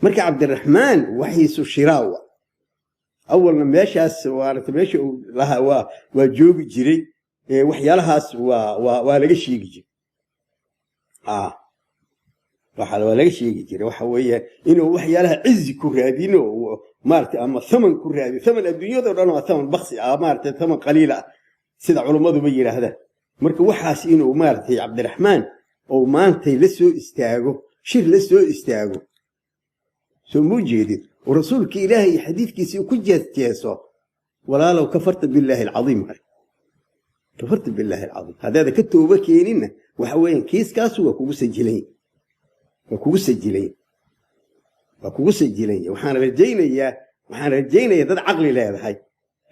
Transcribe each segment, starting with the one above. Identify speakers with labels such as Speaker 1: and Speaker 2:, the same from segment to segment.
Speaker 1: Marka Cabdiraxmaan waxiisu shiraawa awalna meeshaas waarata, meesha uu lahaa waa joogi jiray. Waxyaalahaas waa laga sheegi jiray, waxa waa laga sheegi jiray. Waxa weeyaan inuu waxyaalaha cizi ku raadino maaragtay, ama thaman ku raadiyo. Thaman adduunyado dhan waa thaman baksi ah, maaragtay, thaman qaliil ah, sida culummaduba yidhaahdaan. Marka waxaas inuu maaragtay Cabdiraxmaan oo maantay la soo istaago, shir la soo istaago, soo muu jeedid, oo rasuulka Ilaahay iyo xadiidkiisii ku jeesjeeso, walaalow, kafarta billaahi alcadiim, kafarta billaahi alcadiim. Haddaada ka tooba keeninna, waxa weeyaan kiiskaasu waa kugu sajilan, waa kugu sajilan, waa kugu sajilan. Waxaan rajaynayaa dad caqli leedahay,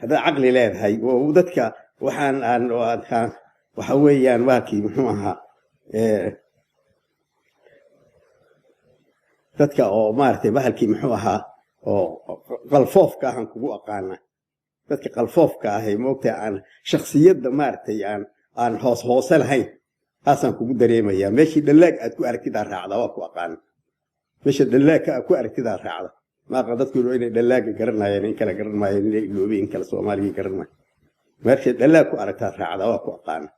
Speaker 1: haddaad caqli leedahay oo dadka waxaan aan waxa weeyaan waakii muxuu ahaa, dadka oo maaragtay bahalkii muxuu ahaa oo qalfoofka ahaan kugu aqaana, dadka qalfoofka ah ee moogta aan shakhsiyadda maaragtay aan hoos hoose lahayn, taasaan kugu dareemayaa. Meeshii dhallaag aad ku aragtidaa raacda, waa ku aqaana. Meesha dhallaagka aad ku aragtidaa raacda. Maaqa dadku inay dhallaaga garanayeen, in kale garan maayeen, inay iloobeen, in kale Soomaaligii garan maayo. Meesha dhallaag ku aragtaa raacda, waa ku aqaana.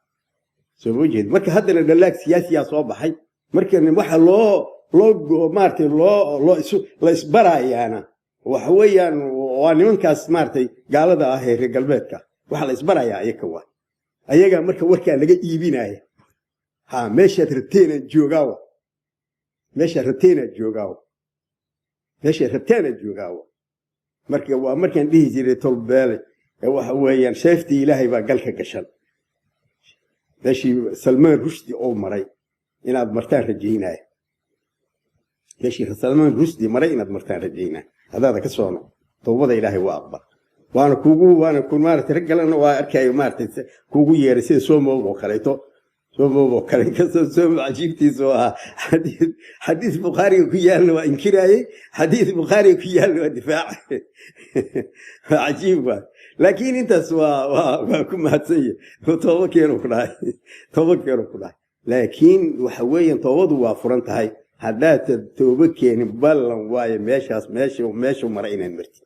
Speaker 1: Soo ma jeed? Marka haddana dhallaag siyaasiyaa soo baxay. Marka waxa loo maaragtay loo isu la isbarayaana waxa weeyaan waa nimankaas maaragtay gaalada ah ee reer galbeedka. Waxa la isbarayaa ayaga waa ayaga. Marka warkaa laga iibinaya, ha, meeshaad rabteenaad joogaawa, meeshaad rabteenaad joogaawa, meeshaad rabteenaad joogaawa. Marka waa markaan dhihi jiray tolbeele, waxa weeyaan seeftii Ilaahay baa galka gashan. Meeshii Salmaan Rushdi oo maray inaad martaan rajaynaya, meeshii Salmaan Rushdi maray inaad martaan rajaynaya. Haddaada ka soo noq, towbada Ilaahay waa aqbal. Waana kugu waana ku maaragtay rag galena waa arkayo maaragtay kugu yeeray, sida Somow oo kaleeto, Somow oo kale. Inkastoo Somow cajiibtiisu ahaa, xadiis Bukhaariga ku yaalna waa inkiraayey, xadiis Bukhaariga ku yaalna waa difaacay. Waa cajiib waay, laakiin intaas waa ku mahadsan yahay. Tooba keenu ku dhahay, tooba keenu ku dhahay. Laakiin waxa weeyaan toobadu waa furan tahay. Haddaad tooba keenin, ballan waayo meeshaas meeshu maray inaad martid.